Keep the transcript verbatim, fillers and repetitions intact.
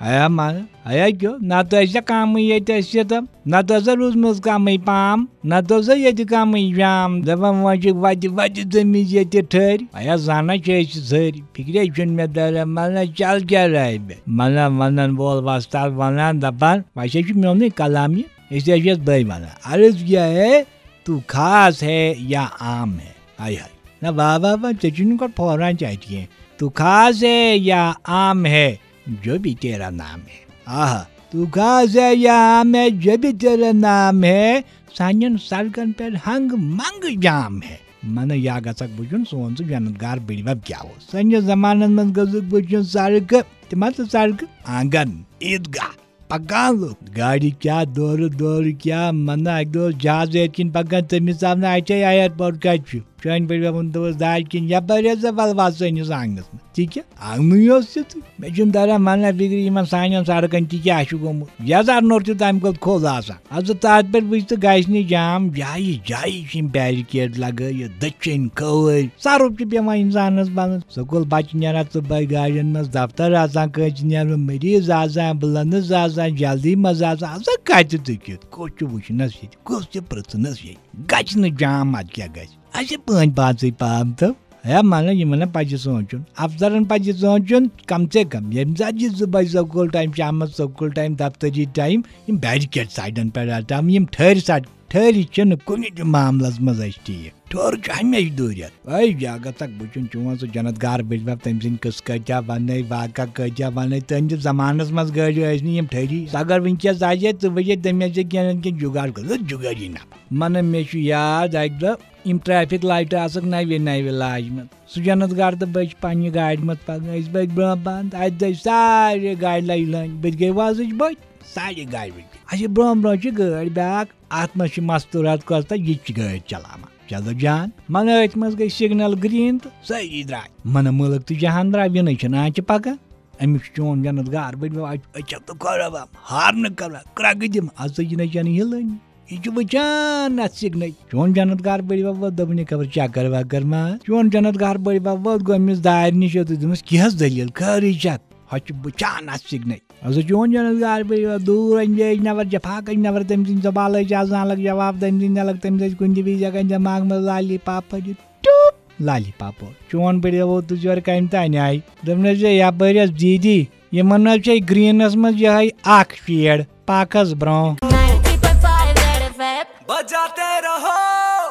ایا من، ایا کیو، نتہٕ ٲسۍ ژےٚ کمٕے ییٚتہِ ستم، نتہٕ ٲسا روٗزمٕژ کمٕے پام، نتہٕ ٲسا ییٚتہِ کمٕے جام۔ دپان وۄنۍ چھِ وتہِ وتہِ زٔمیٖن ییٚتہِ ٹھٔرۍ۔ ایا زانان چھِ أسۍ زٔرۍ، فکرے چھُنہٕ مےٚ تران۔ منا چل کیٛاہ راے مےٚ؟ منا ونان وول وۄستاد ونان دپان، وۄنۍ چھا چھُ میونُے کلام یہِ، أسۍ حظ چھِ یتھ بٲے ونان۔ عرض کیٛاہ ہے، تو خاص ہے یا عام ہے؟ ہاے ہاے۔ نہ واہ واہ واہ، ژےٚ چھُے نہٕ گۄڈٕ پھوران تہِ اَتہِ کینٛہہ۔ تو خاص ہے یا عام ہے، جو بھی تیرا نام ہے۔ آہا۔ تو خاص ہے یا عام ہے، جو بھی تیرا نام ہے، سانٮ۪ن سڑکن پٮ۪ٹھ ہنگ منگ جام ہے۔ منہ یا گژھکھ بہٕ چھُن سون ژٕ جنت گار بٔڑِ بب کیٛاہ اوس؟ سٲنِس زمانس منٛز گٔژھٕکھ بہٕ چھُن سڑکہٕ، تِم ہسا سڑکہٕ، آنگن، عیٖدگاہ، پکان لُکھ۔ گاڑِ کیٛاہ دورٕ دورٕ کیٛاہ، منہ اکہِ دۄہ اوس جہاز ییٚتہِ کِنۍ پکان، تٔمِس آو نہٕ اَتھے ایرپورٹ کتہِ چھُ۔ چٲنۍ پٲٹھۍ مےٚ ووٚن، دوٚپُس، دارِ کِنۍ یپٲرۍ ٲس سۄ ولوٕ سٲنِس آنگنس منٛز۔ تی کیٛاہ؟ آنگنٕے اوس تیُتھُے۔ مےٚ چھُنہٕ تران منہ فِکرِ یِمن سانٮ۪ن سڑکن تہِ کیٛاہ چھُ گوٚمُت۔ یزار نوٚر چھُ تَمہِ کھۄتہٕ کھوٚل آسان۔ اَدٕ تَتھ پٮ۪ٹھ وٕچھ تہٕ گژھِ نہٕ جام۔ جایہِ جایہِ چھِ یِم بیرِکیڈ لگٲیِتھ، دٔچھِنۍ کھووٕرۍ۔ سرُپھ چھُ پٮ۪وان اِنسانَس بَنُن۔ سکوٗل بَچہٕ نیران صُبحٲے گاڑٮ۪ن منٛز، دفتر آسان کٲنٛسہِ نیرُن، مریض آسان، ambulance آسان، جلدی منٛز آسان۔ اَدٕ کَتہِ تُہۍ کیُتھ؟ کُس چھُ وٕچھنَس ییٚتہِ؟ کُس چھُ پرٛژھنَس ییٚتہِ؟ گژھِ نہٕ جام، اَدٕ کیٛاہ گژھِ؟ اَسہِ پٲنۍ پانسٕے پام تہٕ۔ ہے مَنہ یِمَن نہ پَزِ سونٛچُن، افسرن پَزِ سونٛچُن، کم سے کم ییٚمہِ ساتہٕ یہِ صُبحٲے سکوٗل ٹایم، شامَس سکوٗل ٹایم، دفتری ٹایم، یِم بیرِکیڈ سایڈن پٮ۪ٹھ ہٹاوٕنۍ، یِم ٹھٔہرۍ سایڈ، ٹھٔہرۍ چھِنہٕ کُنہِ تہِ معاملَس منٛز اَسہِ ٹھیٖک۔ ٹھوٚر چھُ ہمیشہِ دوٗرِتھ۔ ہے یا گژھکھ بہٕ چھُن چون سُہ جنت گار بٔڈۍ بب، تٔمۍ سٕنٛدۍ قٕصہٕ کۭتیٛاہ وَنَے، واقعہ کۭتیٛاہ وَنَے، تُہٕنٛدِ زمانَس منٛز گٲڑۍ ٲسۍ نہٕ یِم ٹھٔہری۔ اگر وٕنکیٚس آسہِ ہے، ژٕ وٕچھے تٔمۍ آسہِ ہے کینٛہہ نَتہٕ کینٛہہ جُگاڑ کوٚرمُت، جُگٲڑی نفر۔ مَنہ مےٚ چھُ یاد اَکہِ دۄہ یِم ٹریفک لایٹہٕ آسَکھ نَوِ نَوِ لاجمَژٕ۔ سُہ جنت گار تہٕ بہٕ چھِ پننہِ گاڑِ منٛز پکان۔ أسۍ پٔکۍ برونٛہہ پہن تہٕ اَتہِ دٔج سارے گاڑِ لَجہِ لٲنۍ۔ بہٕ تہِ گٔے وۄزٕج بٔتۍ، سارے گاڑِ وٕچھِ۔ اَسہِ برونٛہہ برونٛہہ چھِ گٲڑۍ بیٛاکھ، اَتھ منٛز چھِ مستوٗرات کۄس تہٕ یہِ تہِ چھِ گٲڑۍ چلاوان۔ چلو جان، مگر أتھۍ منٛز گٔے سگنل گرین تہٕ سٲری درٛاے۔ مَنہ مُلک تہٕ جہان درٛاو، یِنَے چھِنہٕ آنچہِ پکان۔ أمِس چھُ چون جنت گار بٔڈۍ بب، اَتہِ أچھَو تہٕ کھۄرَو بَم، ہارنہٕ کران، کرٛکہٕ دِم، اَژٕ یہِ نَے چھَنہٕ ہِلٲنی۔ یہِ چھُ وٕچھان اَتھ سِگنَے۔ چون جنت گار بٔڈۍ بب ووت، دوٚپُن، یہِ خبر چکر وکر ما آس؟ چون جنت گار بٔڈۍ بب ووت، گوٚو أمِس دارِ نِش، یوٚتُس دوٚپمَس، کیٛاہ حظ دٔلیٖل، خٲرٕے چھا؟ ہۄ چھُ وٕچھان اَتھ سِگنَے۔ اَز چون جنت گار بٔڈۍ بب دوٗر اَنہِ بیٚیہِ نفر، جفاکَے نفر، تٔمۍ سٕنٛدِ زبالَے چھِ آسان الگ جواب، تٔمۍ سٕنٛدِ الگ، تٔمِس ٲسۍ کُنہِ تہِ وِزِ ہٮ۪کان دٮ۪ماغ منٛز لالی پاپا دِتھ۔ ٹیوٗپ! لالی پاپو، چون بٔڈۍ بب ووت یورٕ کَمہِ تانۍ آیہِ؟ دوٚپنَس، ہے، یَپٲرۍ ٲس دیٖدی، یِمن حظ چھے گرینس منٛز یِہے اکھ شیڈ، پکھ حظ برونٛہہ۔ بجاتے رہو۔